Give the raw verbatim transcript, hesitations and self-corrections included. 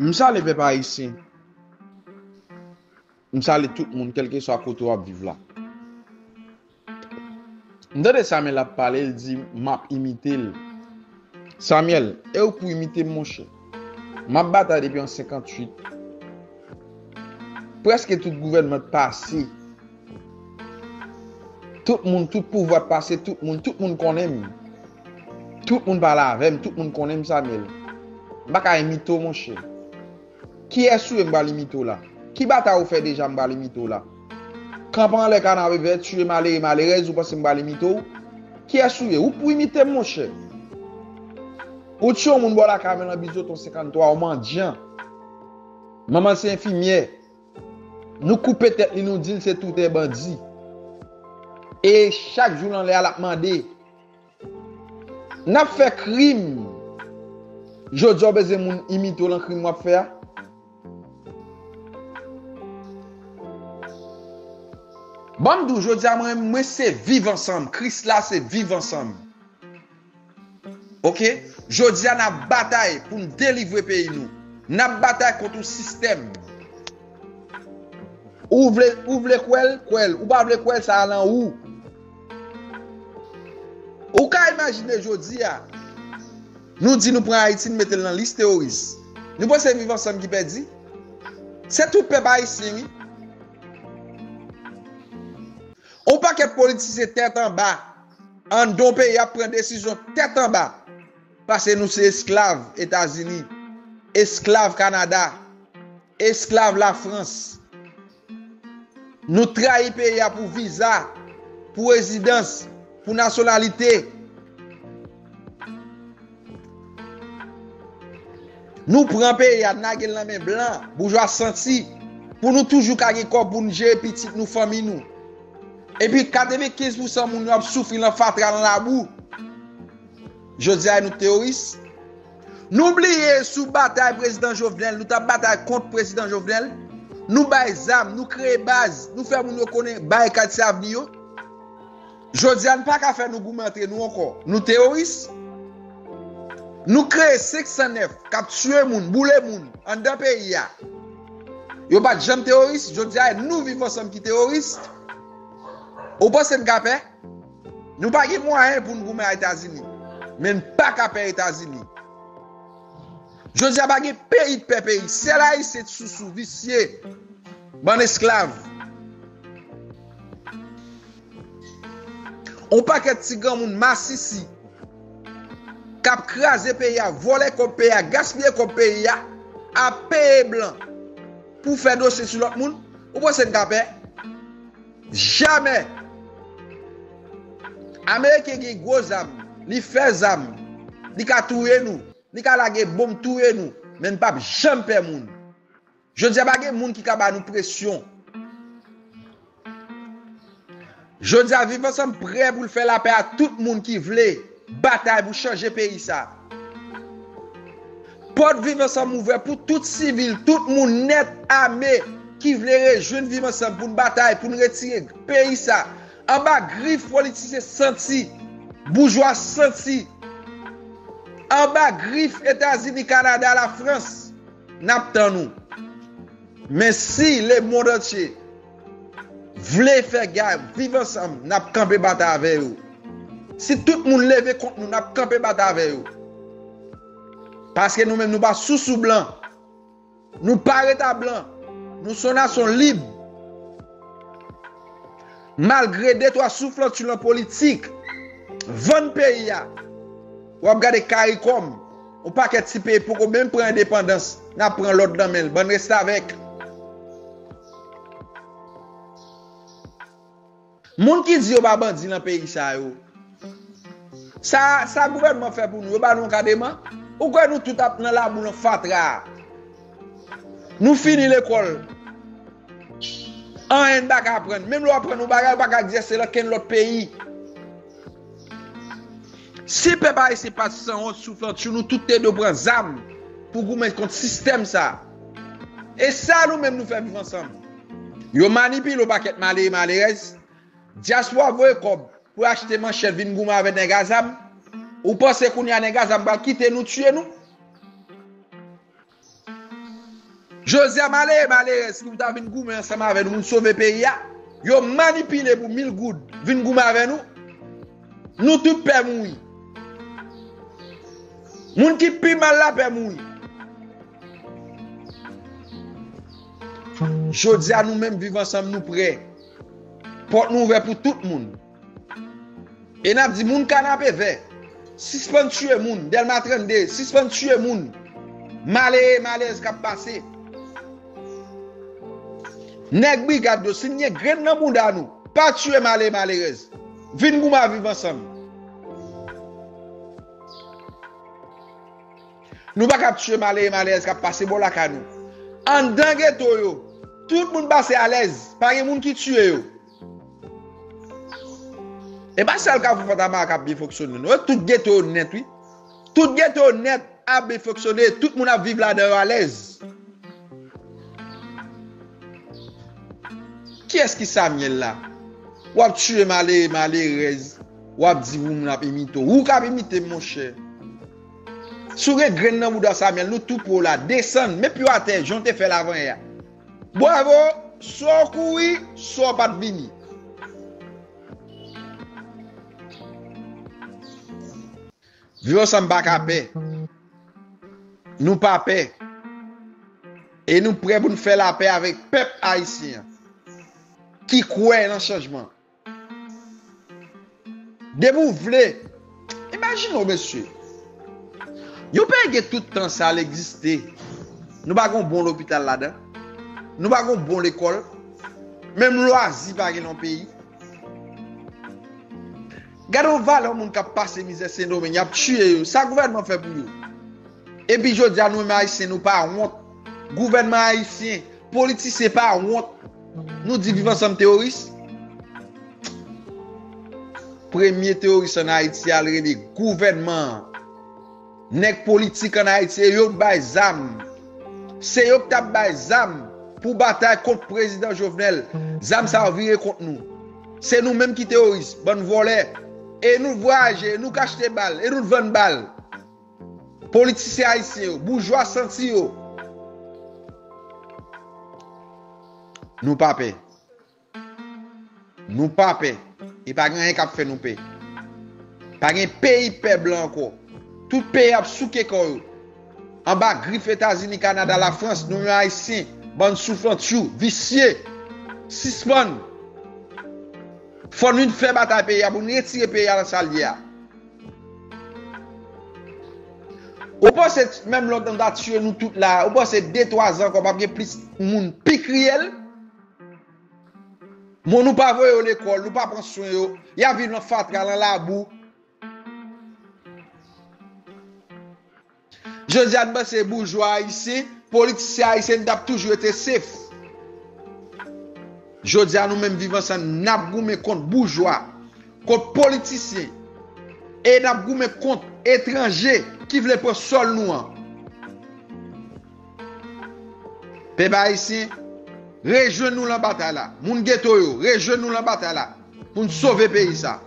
M salye pèp ayisyen. M salye tout moun, kèlkeswa kote w ap viv la. M tande Samuel ap pale, l di, "M ap imite l." Samuel, e ou k pou imite m, monchè? M ap batay depi an senkantuit. Prèske tout gouvènman t pase. Tout moun, tout pouvwa t pase, tout moun, tout moun konnen m. Tout moun pale avè m, tout moun konnen m, Samuel. M pa ka imite w, monchè. Kiyès ou ye m pral imite w la? Ki batay ou fè deja m pral imite w la? Kanpe anlè kanapevè, tiye malere, malerèz, ou panse m pral imite w? Kiyès ou ye? Ou k pou imite m, monchè. Ou tiye yon moun bò lakay mwen nan Bizoton senkanntwa, yon mandyan. Manman l se enfimyè. Nou koupe tèt li, nou di l se toutè bandi. E chak jou l anlè a, l ap mande. N ap fè krim. Jodi a, w bezwen moun imite w lan krim w ap fè a? Ban m di w, jodi a, mwen, mwen se viv ansanm. Kris la se viv ansanm. Oke? Jodi a, n ap batay pou n delivre peyi nou. N ap batay kont yon sistèm. Ou vle, ou vle kwè l, kwè l. Ou pa vle kwè l, sa a lan ou. Ou ka imajine jodi a, nou di nou pran Ayiti, nou mete l nan lis teworis. Nou panse Viv Ansanm ki pèdi? Se tout pèp ayisyen, wi. On pakèt politisyen tèt anba, anndan peyi ap pran desizyon tèt anba. Paske nou se esklav Etazini, esklav Kanada, esklav Lafrans. Nou trayi peyi a pou viza, pou rezidans, pou nasyonalite. Nou pran peyi a, n lage l nan men blan, boujwa santi, pou nou toujou ka gen kòb pou n jere pitit nou, fanmi nou. Epi katrevenkenz pousan moun yo ap soufri lan fatra, lan labou. Jodi a, nou teworis. Nou bliye sou batay prezidan Jovenel, nou t ap batay kont prezidan Jovenel. Nou bay zam, nou kreye baz, nou fè moun yo konnen barikad se avni yo. Jodi a, n pa ka fè nou goumen antre nou ankò. Nou teworis. Nou kreye senk san nèf k ap tiye moun, boule moun anndan peyi a. Yo pa t janm teworis. Jodi a, e nou Viv Ansanm ki teworis. Ou panse n ka pè? Nou pa gen mwayen pou n goumen a Etazini. Men n pa ka pè Etazini. Jodi a, pa gen peyi k pè peyi. Sèl Ayisyen t sousou, visye. Bann esklav. On pakèt ti granmoun masisi k ap kraze peyi a, vòlè kòb peyi a, gaspiye kòb peyi a, ap peye blan pou fè dosye sou lòt moun. Ou panse n ka pè? Jamè! Ameriken gen gwo zam, li fè zam, li ka touye nou, li ka lage bonm touye nou, men n p ap janm pè moun. Jodi a, pa gen moun ki ka ba nou presyon. Jodi a, Viv Ansanm prè pou l fè lapè a tout moun ki vle batay pou chanje peyi sa. Pòt Viv Ansanm ouvè pou tout sivil, tout moun nèt ame ki vle rejwenn Viv Ansanm pou n batay, pou n retire peyi sa anba grif politisyen santi, boujwa santi, anba grif Etazini, Kanada, Lafrans. N ap tann ou. Men si lemonn antye vle fè gè Viv Ansanm, n ap kanpe batay avè yo. Si tout moun leve kont nou, n ap kanpe batay avè yo. Paske nou menm, nou pa sousou blan. Nou pa ret a blan. Nou se yon nasyon lib. Malgre de twa souflanti lan politik vann peyi a, w ap gade Karikòm, yon pakèt ti peyi poko menm pran endepandans, n ap pran lòd nan men l. Bann restavèk. Moun ki di yo pa bandi nan peyi sa yo, sa, sa gouvènman fè pou nou? Yo ba nou yon kademan? Ou kwè nou tout ap nan labou, nan fatra a? Nou fini lekòl. Anyen n pa ka aprann. Menm lè w aprann yon bagay, ou pa ka egzèse l ankenn lòt peyi. Si pèp ayisyen pa t sanwont, souflantyou, nou tout te dwe pran zam pou goumen kont sistèm sa. E sa nou menm nou fè Viv Ansanm. Yo manipile yon pakèt malere, malerèz. Dyaspora voye kòb pou achte manchèt, vin goumen avèk nèg a zam. Ou panse kounye a nèg a zam pral kite nou tiye nou? Jodi a, malere, malerèz ki pou ta vin goumen ansanm avè nou pou n sove peyi a, yo manipile pou mil goud, vin goumen avè nou. Nou tout pè mouri. Moun ki pi mal la pè mouri. Jodi a, nou menm Viv Ansanm, nou prè. Pòt nou ouvè pou tout moun. E n ap di moun Kanapevè, sispann tiye moun. Dèlma trannde, sispann tiye moun. Malere, malerèz k ap pase. Nèg brigad yo, si n gen grenn nan bounda nou, pa tiye malere, malerèz. Vin goumen ak Viv Ansanm. Nou pa ka ap tiye malere, malerèz k ap pase bò lakay nou. Anndan geto yo, tout moun pase alèz, pa gen moun ki tiye yo. E pa sèl Kafou Fantama k ap byen fonksyone, non. Tout geto yo nèt, wi. Tout geto yo nèt ap byen fonksyone, tout moun ap viv ladan yo alèz. Kiyès ki Samyèl la? W ap tiye malere, malerèz. W ap di ou moun ap imite w. Ou k ap imite m, monchè. Si w gen grenn nan bouda Samyèl, nou tou pran w la. Desann, met pye w atè, jan w te fè l avanyè a. Bwavo, swa w kouri, swa w pa t vini. Viv Ansanm pa ka pè. Nou pa pè. E nou prè pou n fè lapè avèk pèp ayisyen an ki kwè nan chanjman. Depi w vle, imajine w, mesye. Yon peyi gen tout tan sa l egziste. Nou pa gen yon bon lopital ladan. Nou pa gen yon bon lekòl. Menm lwazi pa gen nan yon peyi. Gade yon valè moun k ap pase mizè Sendomeng, y ap tiye yo. Sa gouvènman fè pou yo? Epi jodi a, nou menm Ayisyen, nou pa wont. Gouvènman ayisyen, politisyen pa wont. Nou di Viv Ansanm teworis. Premye teworis ann Ayiti a, l rele gouvènman an. Nèg politik ann Ayiti, e yo k bay zam. Se yo k t ap bay zam pou batay kont prezidan Jovenel. Zam sa yo vire kont nou. Se nou menm ki teworis, bann vòlè. E nou vwayaje, e nou k achte bal, e nou vann bal. Politisyen ayisyen yo, boujwa santi yo. Nou pa pè. Nou pa pè. E pa gen anyen k ap fè nou pè. Pa gen peyi pè blan ankò. Tout peyi ap souke kò yo. Anba grif Etazini, Kanada, Lafrans, nou menm Ayisyen, bann souflantyou, visye. Sispann. Fò nou fè batay peyi a pou nou retire peyi a nan sa l ye a. Ou panse menm lòt nan ta tiye nou tout la, ou panse de twa zan ankò p ap gen plis moun pi kriyèl? Bon, nou pa voye yo lekòl, nou pa pran swen yo, y ap viv nan fatra, nan labou. Jodi a, n panse boujwa ayisyen, politisyen ayisyen, n t ap toujou rete sef. Jodi a, nou menm Viv Ansanm, n ap goumen kont boujwa, kont politisyen, e n ap goumen kont etranje ki vle pran sòl nou an. Pèp ayisyen, rejwenn nou lan batay la. Moun geto yo, rejwenn nou lan batay la pou n sove peyi sa.